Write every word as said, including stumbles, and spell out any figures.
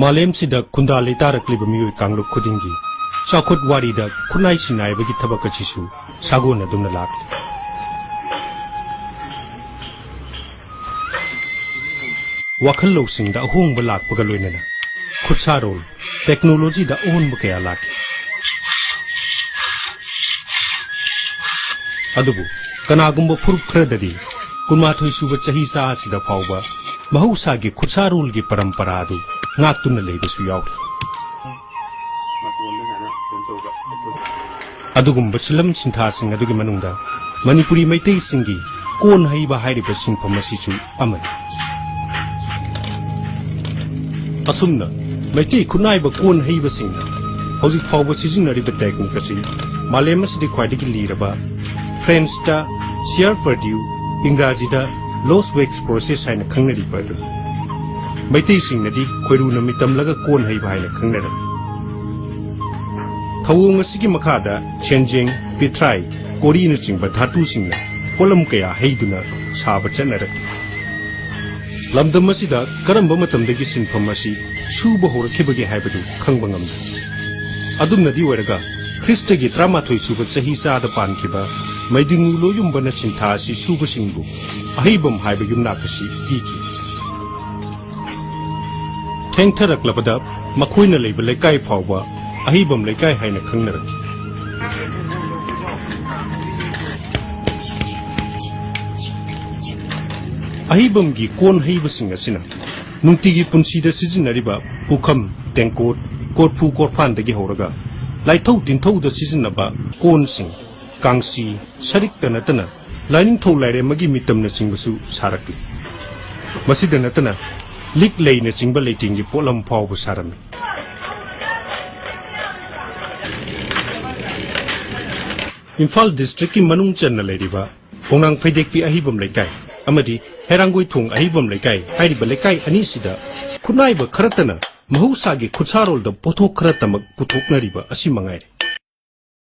ꯃꯥꯂꯦꯝꯁꯤꯗ ꯈꯨꯟꯗꯥ ꯂꯩꯇꯥꯔꯛꯂꯤꯕ ꯃꯤꯑꯣꯏ ꯀꯥꯡꯂꯨꯞ ꯈꯨꯗꯤꯡꯒꯤ ꯆꯥꯎꯈꯠ ꯋꯥꯔꯤꯗ ꯈꯨꯠꯅꯥꯏ ꯁꯤꯟꯅꯥꯏꯕꯒꯤ ꯊꯕꯛ ꯑꯁꯤꯁꯨ ꯁꯥꯒꯣꯟꯅꯗꯨꯅ ꯂꯥꯛꯂꯤ꯫ ꯋꯥꯈꯜ ꯂꯧꯁꯤꯡꯗ ꯑꯍꯣꯡꯕ ꯂꯥꯛꯄꯒ ꯂꯣꯏꯅꯅ ꯈꯨꯠꯁꯥꯔꯣꯜ, ꯇꯦꯛꯅꯣꯂꯣꯖꯤꯗ ꯑꯑꯣꯟꯕ ꯀꯌꯥ ꯂꯥꯛꯈꯤ꯫ ꯑꯗꯨꯕꯨ ꯀꯅꯥꯒꯨꯝꯕ ꯐꯨꯔꯨꯞ ꯈꯔꯗꯗꯤ ꯀꯨꯟꯃꯥꯊꯣꯏ ꯁꯨꯕ ꯆꯍꯤ ꯆꯥ ꯑꯁꯤꯗ ꯐꯥꯎꯕ ꯃꯍꯧꯁꯥꯒꯤ ꯈꯨꯠꯁꯥꯔꯣꯜꯒꯤ ꯄꯔꯝꯄꯔꯥ ꯑꯗꯨ ꯉꯥꯛꯇꯨꯅ ꯂꯩꯕꯁꯨ ꯌꯥꯎꯔꯤ꯫ ꯑꯗꯨꯒꯨꯝꯕ ꯁꯤꯂꯝ ꯁꯤꯟꯊꯥꯁꯤꯡ ꯑꯗꯨꯒꯤ ꯃꯅꯨꯡꯗ ꯃꯅꯤꯄꯨꯔꯤ ꯃꯩꯇꯩꯁꯤꯡꯒꯤ ꯀꯣꯟ ꯍꯩꯕ ꯍꯥꯏꯔꯤꯕ ꯁꯤꯟꯐꯝ ꯑꯁꯤꯁꯨ ꯑꯃꯅꯤ꯫ ꯑꯁꯨꯝꯅ ꯃꯩꯇꯩ ꯈꯨꯠꯅꯥꯏꯕ ꯀꯣꯟ ꯍꯩꯕꯁꯤꯡꯅ ꯍꯧꯖꯤꯛ ꯐꯥꯎꯕ ꯁꯤꯖꯤꯟꯅꯔꯤꯕ ꯇꯦꯛꯅꯤꯛ ꯑꯁꯤ ꯃꯥꯂꯦꯝ ꯑꯁꯤꯗ ꯈ꯭ꯋꯥꯏꯗꯒꯤ ꯂꯤꯔꯕ ꯐ꯭ꯔꯦꯟꯁꯇ ꯁꯤꯌꯥꯔ ꯄꯔꯗ꯭ꯌꯨ, ꯏꯪꯒ꯭ꯔꯥꯖꯤꯗ ꯂꯣꯁ ꯋꯦꯛꯁ ꯄ꯭ꯔꯣꯁꯦꯁ ꯍꯥꯏꯅ ꯈꯪꯅꯔꯤꯕ ꯑꯗꯨꯅꯤ꯫ ꯃꯩꯇꯩꯁꯤꯡꯅꯗꯤ ꯈꯣꯏꯔꯨꯅ ꯃꯤꯇꯝꯂꯒ ꯀꯣꯟ ꯍꯩꯕ ꯍꯥꯏꯅ ꯈꯪꯅꯔꯝꯃꯤ꯫ ꯊꯧꯑꯣꯡ ꯑꯁꯤꯒꯤ ꯃꯈꯥꯗ ꯁꯦꯟꯖꯦꯡ, ꯄꯤꯊ꯭ꯔꯥꯏ, ꯀꯣꯔꯤꯅꯆꯤꯡꯕ ꯙꯥꯇꯨꯁꯤꯡꯅ ꯄꯣꯠꯂꯝ ꯀꯌꯥ ꯍꯩꯗꯨꯅ ꯁꯥꯕ ꯆꯠꯅꯔꯛꯂꯤ꯫ ꯂꯝꯗꯝ ꯑꯁꯤꯗ ꯀꯔꯝꯕ ꯃꯇꯝꯗꯒꯤ ꯁꯤꯟꯐꯝ ꯑꯁꯤ ꯁꯨꯕ ꯍꯧꯔꯛꯈꯤꯕꯒꯦ ꯍꯥꯏꯕꯗꯨ ꯈꯪꯕ ꯉꯝꯗꯦ꯫ ꯑꯗꯨꯝꯅꯗꯤ ꯑꯣꯏꯔꯒ ꯈ꯭ꯔꯤꯁꯇꯒꯤ ꯇꯔꯥꯃꯥꯊꯣꯏ ꯁꯨꯕ ꯆꯍꯤ ꯆꯥꯗ ꯄꯥꯟꯈꯤꯕ ꯃꯩꯗꯤꯡꯉꯨ ꯂꯣꯌꯨꯝꯕꯅ ꯁꯤꯟꯊꯥ ꯑꯁꯤ ꯁꯨꯕꯁꯤꯡꯕꯨ ꯑꯍꯩꯕꯝ ꯍꯥꯏꯕ ꯌꯨꯝꯅꯥꯛ ꯑꯁꯤ ꯄꯤꯈꯤ꯫ ꯊꯦꯡꯊꯔꯛꯂꯕꯗ ꯃꯈꯣꯏꯅ ꯂꯩꯕ ꯂꯩꯀꯥꯏ ꯐꯥꯎꯕ ꯑꯍꯩꯕꯝ ꯂꯩꯀꯥꯏ ꯍꯥꯏꯅ ꯈꯪꯅꯔꯛꯈꯤ꯫ ꯑꯍꯩꯕꯝꯒꯤ ꯀꯣꯟ ꯍꯩꯕꯁꯤꯡ ꯑꯁꯤꯅ ꯅꯨꯡꯇꯤꯒꯤ ꯄꯨꯟꯁꯤꯗ ꯁꯤꯖꯤꯟꯅꯔꯤꯕ ꯄꯨꯈꯝ, ꯇꯦꯡꯀꯣꯠ, ꯀꯣꯔꯐꯨ ꯀꯣꯔꯐꯥꯟꯗꯒꯤ ꯍꯧꯔꯒ ꯂꯥꯏꯊꯧ ꯇꯤꯟꯊꯧꯗ ꯁꯤꯖꯤꯟꯅꯕ ꯀꯣꯟꯁꯤꯡ, ꯀꯥꯡꯁꯤ, ꯁꯔꯤꯛꯇ ꯅꯠꯇꯅ ꯂꯥꯏꯅꯤꯡꯊꯧ ꯂꯥꯏꯔꯦꯝꯃꯒꯤ ꯃꯤꯇꯝꯅꯆꯤꯡꯕꯁꯨ ꯁꯥꯔꯛꯂꯤ꯫ ꯃꯁꯤꯗ ꯅꯠꯇꯅ ꯂꯤꯛ ꯂꯩꯅꯆꯤꯡꯕ ꯂꯩꯇꯦꯡꯒꯤ ꯄꯣꯠꯂꯝ ꯐꯥꯎꯕ ꯁꯥꯔꯝꯃꯤ꯫ ꯏꯝꯐꯥꯜ ꯗꯤꯁꯇ꯭ꯔꯤꯛꯀꯤ ꯃꯅꯨꯡ ꯆꯟꯅ ꯂꯩꯔꯤꯕ ꯈꯣꯡꯅꯥꯡ ꯐꯩꯗꯦꯛꯄꯤ ꯑꯍꯩꯕꯝ ꯂꯩꯀꯥꯏ ꯑꯃꯗꯤ ꯍꯩꯔꯥꯡꯒꯣꯏ ꯊꯣꯡ ꯑꯍꯩꯕꯝ ꯂꯩꯀꯥꯏ ꯍꯥꯏꯔꯤꯕ ꯂꯩꯀꯥꯏ ꯑꯅꯤꯁꯤꯗ ꯈꯨꯠꯅꯥꯏꯕ ꯈꯔꯇꯅ ꯃꯍꯧꯁꯥꯒꯤ ꯈꯨꯠꯁꯥꯔꯣꯜꯗ ꯄꯣꯠꯊꯣꯛ ꯈꯔꯇꯃꯛ ꯄꯨꯊꯣꯛꯅꯔꯤꯕ ꯑꯁꯤ ꯃꯉꯥꯏꯔꯦ꯫